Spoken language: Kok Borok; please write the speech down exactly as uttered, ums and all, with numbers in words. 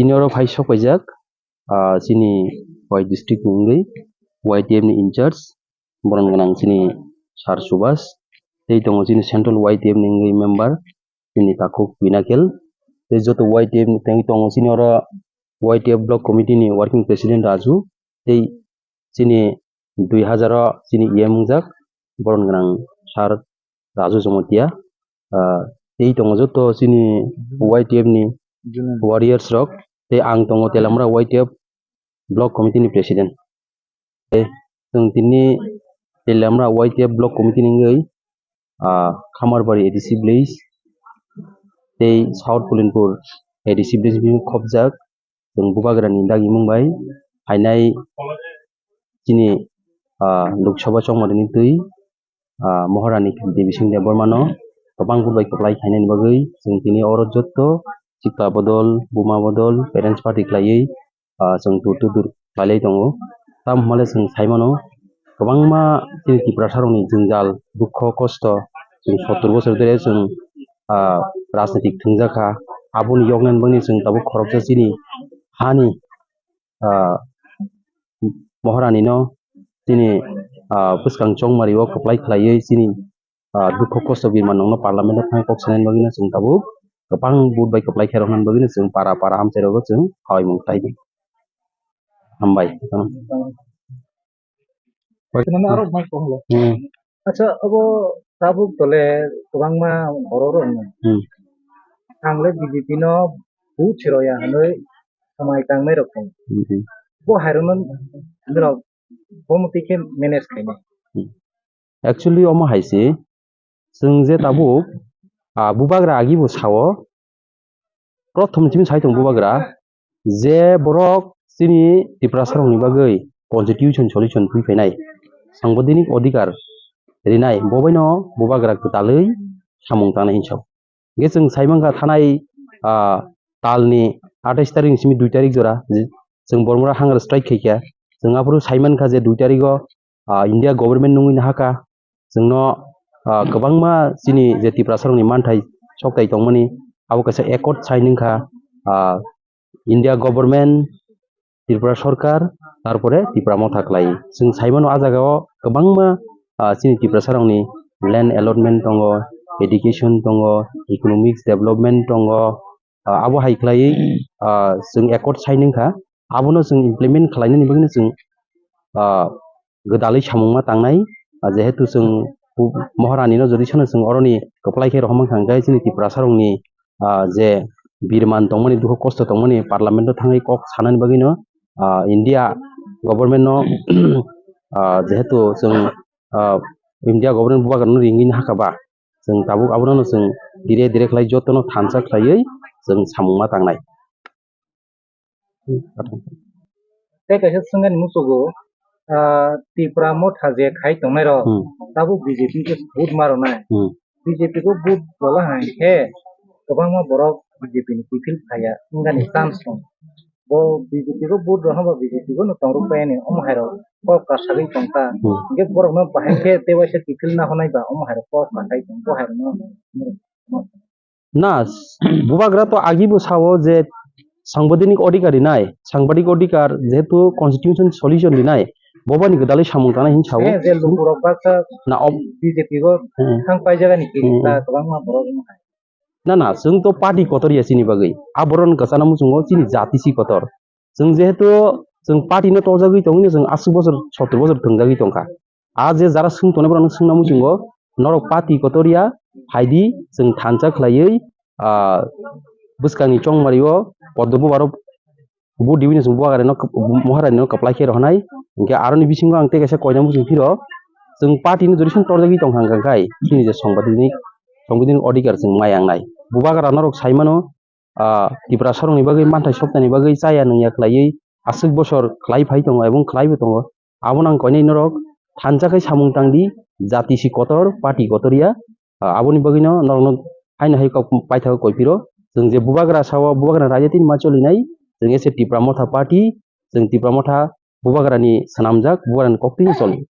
Tini oro phai sok paijak, ah, chini Khowai district ni wngwi Y T F ni in charge, borom gwnang chini Sir Subhas, tei tongo chini central Y T F ni wngwi member, chini takhuk Pinakel, tei joto Y T F ni tei tongo chini oro Y T F block committee ni working president Raju, tei chini dui hazar o chini E M wngjak, borom gwnang Sir Raju Jamatia, ah, tei tongo joto chini Y T F ni warriors rok, tei ang tongo Telamra Y T F block committee ni president. Tei chwng tini Telamra Y T F block committee ni wngwi, ah, Khamarbari A D C village tei South Pulinpur A D C village ni khopjak, chwng Bubagrani dagimung bai phainai chini, ah, Lok Sabha chongmarini twi, ah, Maharani Devi Singh Debbarmano kwbang bubai kwplai khainani bagwi chwng tini oro jotto chikla bodol, buma bodol, parents party khlaiwi, ah, chwng dur dur khlailai tongo. Tamo hwnle chwng saimano kwbangma chini Tiprasarokni jwngjal, dukho, kosto, chwng sottor bosor dere chwng, ah, rajnitik thwngjakha. Aboni yoknani bagwi chwng tabuk khoroksa chini hani, ah, Maharani no chini, ah, bwskang chongmari o kwplai khlaiwi chini, ah, dukho kosto birman nokno parliament o thangwi kok sanani bagwi no chwng tabuk kwbang vote bai kwplai khe rwknani bagwi no chwng para para hamchai rogo chwng khawaimung khlai di. Hambai. Nang aro mai kok holo. Hmm. Acha, abo tabuk dole kwbangma borok rok wngmano. Hmm. Ang le B J P no vote se rwya hwnwi samai tangnai rok tongo. Hmm. Bo hai rokno norok bo mwtwi khe manage khainai. Hmm. Actually, omo hai se, chwng je tabuk, ah, Bubagra agi bo sao, prothom simi sai tong Bubagra, je borok chini Tiprasarokni bagwi constitution solution twi phainai, sangbidanik odhikar rinai, bo baino Bubagra kwtalwi samung tangnai hinwi sao. Hingke chwng sai mankha thanai, ah, talni atais tarik ni simi dui tarik jora, je chwng Bormora hunger strike khaikha, chwng aphuru sai mankha je dui tarik o, ah, India government nungwi nahakha, chwngno, ah, kwbangma chini je Tiprasarokni manthai soktai tongmani, abo kaisa accord sign wngkha, ah, India government, Tripura Sarkar, tarpore Tipra Motha khlai. Chwng sai mano, ah jaga o kwbangma, ah, chini Tiprasarokni land allotment tongo, education tongo, economics development tongo, ah, abo hai khlaiwi, ah, chwng accord sign wngkha, abono chwng implement khlainani bagwino chwng, ah, gwdalwi samung ma tangnai, ah, jehetu chwng bu-, Maharani no jodi sano chwng oroni kwplai khe rohorma kha, hwnkhe chini Tiprasarokni, ah, je birman tongmani, dukhu kosto tongmani, parliament o thangwi kok sanani bagwino, ah, India government no, ah, jehetu chwng, ah, India government Bubagra no ringwi nahakha ba, chwng tabuk abono chwng dire dire khlai jotono thansa khlaiwi chwng samung ma tangnai. Tei kaisa swngani muchugo, ah, Tipra Motha je khai tongnai rok, hmm, tabuk B J P khe vote ma rwnai. Hmm. B J P khe vote rwla hai khe kwbangma borok B J P ni kiphil phaiya wngani chance tong. Bo B J P khe vote rwha ba B J P no tong rwkha yani, omo hai rok kok kasagwi tongkha. Hmm. Hingke borok no bahai khe tei waisa kiphil na hwnai ba omo hai rok kok kasagwi tong, bo hai rok no. Na, Bubagra to agi bo sao je sangbidanik odhikar rinai, sangbidanik odhikar jehetu constitution solution rinai, bobani gwdalwi samung tangnai hinwi sao. Eh, je lukurok baksa na, ob- B J P go, hmm, thang paijagani kiri, hmm, ta kwbangma borok wng hai. Na, na, chwng to party kotor ya chini bagwi. A borok no kwchana muchungo chini jati si kotor. Chwng jehetu chwng party no torjagwi tongwino chwng aswk bosor, sottor bosor thwngjagwi tongkha. A je jara swng tongnai borok no swngna muchungo, norok party kotor ya, phaidi chwng thansa khlaiwi, ah, bwskangni chongmari o Poddo Bubar o vote diwi no chwng Bubagra no, Maharani no kwplai khe rohornai. Hingke aroni bisingo ang tei kaisa koina muchung phiro, chwng party no jodi song torjagwi tongkha hwnka khe chini je sangbidanik, sangbidanik odhikar chwng mai ang nai. Bubagra norok sai mano, ah, Tiprasarokni bagwi manthai soknani bagwi chaya nungya khlaiwi aswk bosor khlai phai tongo ebong khlaibo tongo. Abono ang koinai norok thansa khe samung tangdi, jati si kotor, party kotor ya. Ah, aboni bagwino norokno haino hai kok paithakgo koiphiro. Chwng je Bubagra sao, Bubagra raida tini ma cholinai, chwng ese Tipra Motha party, chwng Tipra Motha Bubagrani swnamjak, Bubagrani koktwino choli.